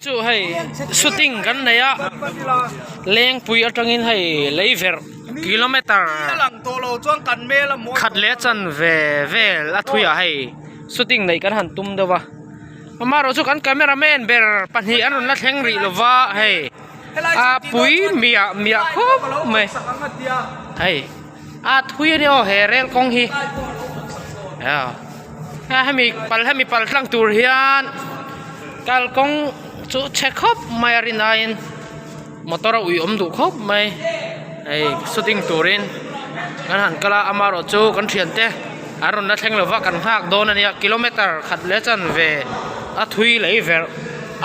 Chu hei shooting kan nei a lengpui atangin hei lei verh kilometer khat leh chan ve vel a thuiah hei shooting neih kan han tum deuh a amaherawh chu kan camera man ber pahnih an rawn la thleng rih lo va hei a pui miah miah khawp mai hei a thui a nia aw he rel kawng hi a hemi pal hemi pal tlang tur hian kalkawng chu chhe khawp mai a rin aiin motor a ui awm duh khawp mai hei shooting turin kan han kal a amaherawh chu kan thiante an rawn la thleng lova kan nghak dawn a nia kilometer khat leh chanve a thui lei verh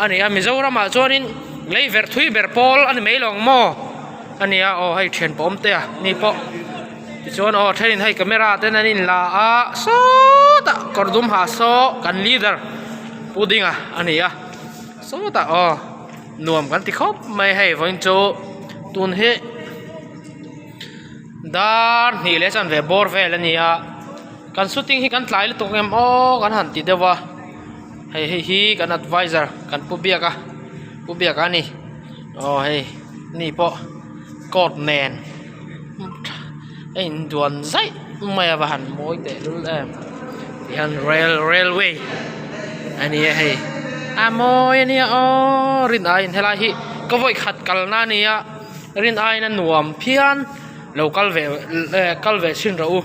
a ni a Mizoram ah chuanin lei verh thui ber pawl a ni mai lo ang maw. A nia aw hei thian pawh awm te a ni pawh tichuan aw thenin hei camera ten an in la a sawtah kawr dum ha saw kan leader pu dinga a ni a sawtah aw nuam kan ti khawp mai hei vawiin chu tun hi dar hnih leh chanve bawr vel a ni a kan shooting hi kan tlai lutuk em aw kan han ti deuh a hei hei hi kan adviser kan pu biak a pu biak a ni aw hei. Ni pawh coat nen a in duan zaih mai a va han mawi teh lul em tihian rail railway a ni a hei a mawi a nia aww rin aiin helai hi ka vawi khat kalna a nia rin aiin a nuam phian lo kal ve kal ve chhin rawh u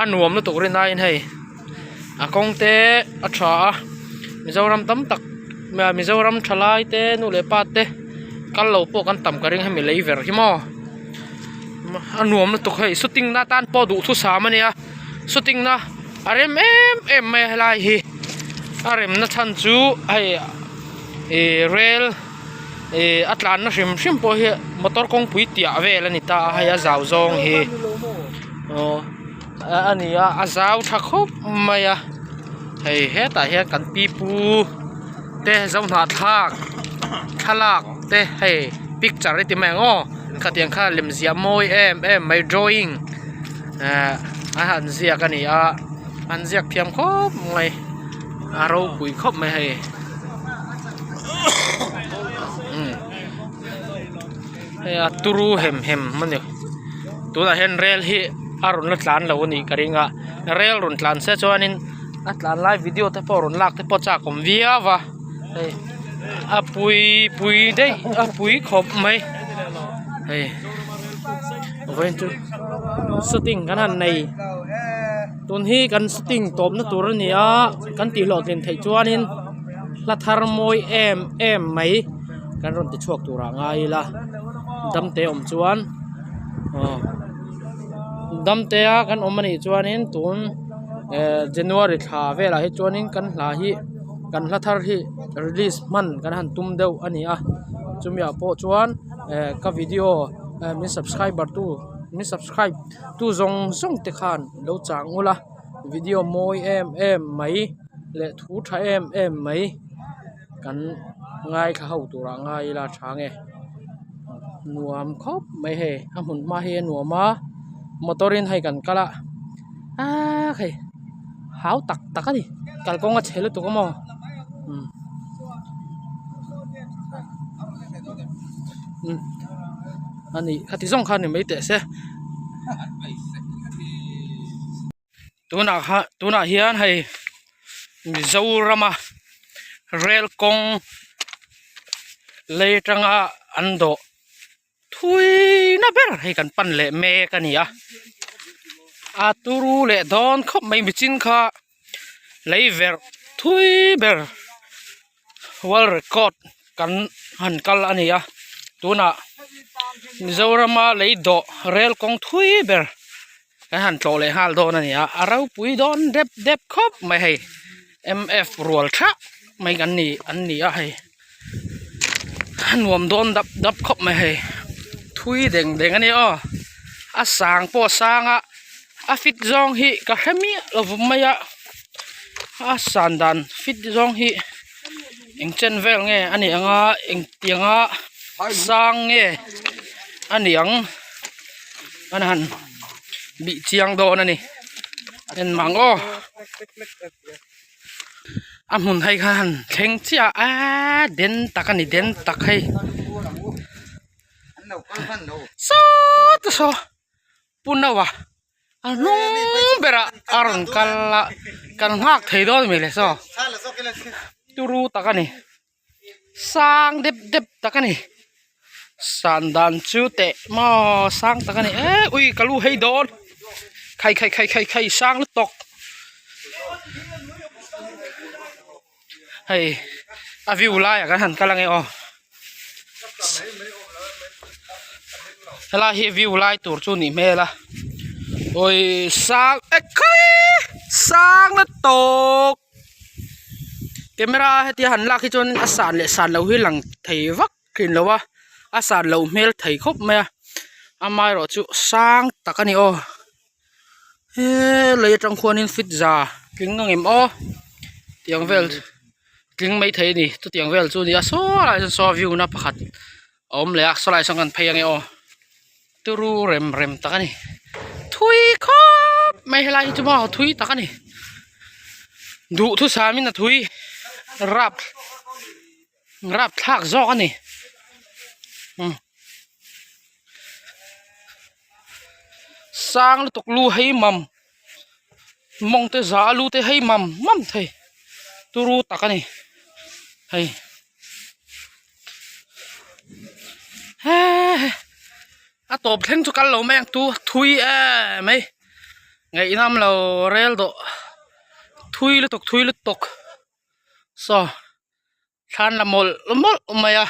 a nuam lutuk rin aiin hei a kawng te a tha a mizoram tam tak mizoram thalai te nu leh pa te kal lo pawh kan tam ka ring hemi lei ver hi maw a nuam lutuk hei shooting na tan pawh duhthusam a nia shooting na a rem em em mai a helai hi a rem na chhan chu hei ih rail ih a tlan na hrim hrim pawh hi motor kawngpui tiah vel a ni ta a hei a zau zawng hi aw. A ni a a zau tha khawp mai a hei hetah hian kan pipu te zohnahthlak thlalak te hei picture i ti mai ang aw khatiang kha lem ziah mawi em em mai drawing ehh a han ziak a ni a an ziak thiam khawp mai a ropui khawp mai hei umm hei a turu hem hem a ni tunah hian rel hi a rawn la tlan lo a nih ka ring a rel rawn tlan se chuanin a tlan lai video te pawh rawn lak te pawh a chak awm viau a hei a pui pui daih a pui khawp mai hei vawiin chu shooting kan han nei tun hi kan shooting tawpna tur a ni a kan tih hlawhtlin theih chuanin hla thar mawi em em mai. Kan rawn ti chhuak turah ngai ila damte awm chuan aw damte a kan awm anih chuanin tun eh January thla velah hi chuanin kan hla hi kan hla thar hi release hman kan han tum deuh a ni a chumi ah pawh chuan eh ka video eh min subscriber tu min subscribe tu zawng zawng te khan lo chang ula video mawi em em mai leh thu tha em em mai. Kan ngaithla ho turah ngai ila a tha nge nuam khawp mai hei a hmun hma hi a nuam a motor in hei kan kal a aaa hei hau tak tak a ni kalkawng a chhe lutuk a maw umm umm a nih khati zawng kha ni mai teh se. Tunah kha tunah hian hei Mizorama rel kawng lei atanga an dawh thui na ber hei kan pan leh mek a ni a a turu leh dawn khawp mai michin kha lei verh thui ber world record kan han kal a ni a tunah Mizorama lei dawh rel kawng thui ber. Kan han tlawh leh nghal dawn a ni a a ropui dawn dep dep khawp mai hei m f rual thah mai kan ni an ni a hei a nuam dawn dap dap khawp mai hei thui deng deng a ni aw a sang pawh a sang a a fit zawng hi ka hre miah lo mai a a san dan fit zawng hi eng chen vel nge a nih ang a engtiang a sang nge a nih ang. An han bih chiang dawn a ni en mang aw. A hmun hei kha han thleng chiah a aaa den tak a ni den tak hei saww te saw pu naua a hnung berah a rawn kal a kan nghak thei dawn mi le saw turu tak a ni sang dep dep tak a ni san dan chu teh maw sang tak a ni e ui ka lu hei dawn khai khai khai khai khai sang lutuk hei a view laiah kan han kal ange aw helai hi view lai tur chu nih hmel a awi sang ekhai sang lutuk. Camera hetia han lak hi chuan a san leh san loh hi lang thei vak thin lo a a san loh hmel thei khawp mai a amaherawh chu sang tak a ni aw he lei atang khuanin feet za tling ang em aw tiang vel tling maithei a ni chutiang vel chu a ni a saw lai sawn saw view na pakhat a awm leh a saw lai sawn kan phei ange aw turu rem rem tak a ni thui khawp mai helai hi chu maw thui tak a ni duhthusam in a thui rap rapthlak zawk a ni umm. Sang lutuk lu hei mam mawng te za a lu te hei mam mam thei turu tak a ni hei he a tawp thleng chu kal lo mai ang tu thui em mai ngaihnam lo rel dawh thui lutuk thui lutuk saw. Thlan la mawlh mawlh mai a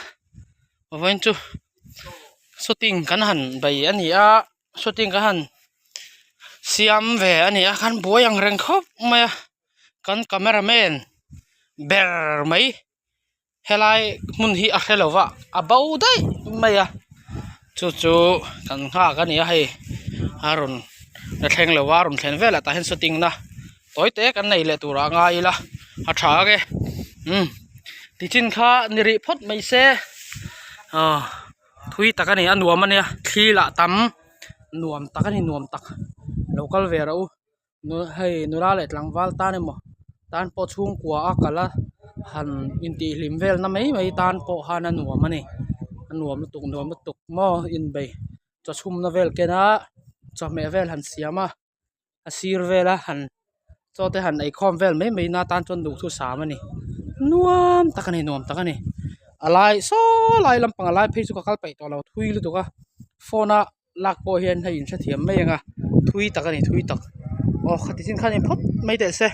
vawiin chu shooting kan han bei a ni a shooting kan han siam ve a ni a kan buai ang reng khawp mai a kan camera man ber mai helai hmun hi a hre lo va a bo daih mai a chu chu kan nghak a ni a hei a rawn la thleng lo va a rawn thlen velah tah hian shooting na. Tawi te kan nei leh turah a ngai ila a tha ang e umm tichin kha ni rih phawt mai se aw thui tak a ni a nuam a nia thli lah tam nuam tak a ni nuam tak lo kal ve rawh u hei nula leh tlangval tan emaw tan pawh chhungkua a kal a han intihhlim vel na mai mai tan pawh khan a nuam a ni a nuam lutuk nuam lutuk maw inbei chaw chhumna vel ken a chawhmeh vel han siam a. a sir vel a han chaw te han ei khawm vel mai mai na tan chuan duhthu sam a ni nuam tak a ni nuam tak a ni a lai saw lai lampang a lai phei chu ka kal peih tawh lo thui lutuk a phone a lak pawh hian hei in hrethiam mai ang a thui tak a ni thui tak aw khati chin khan in phawt mai teh se.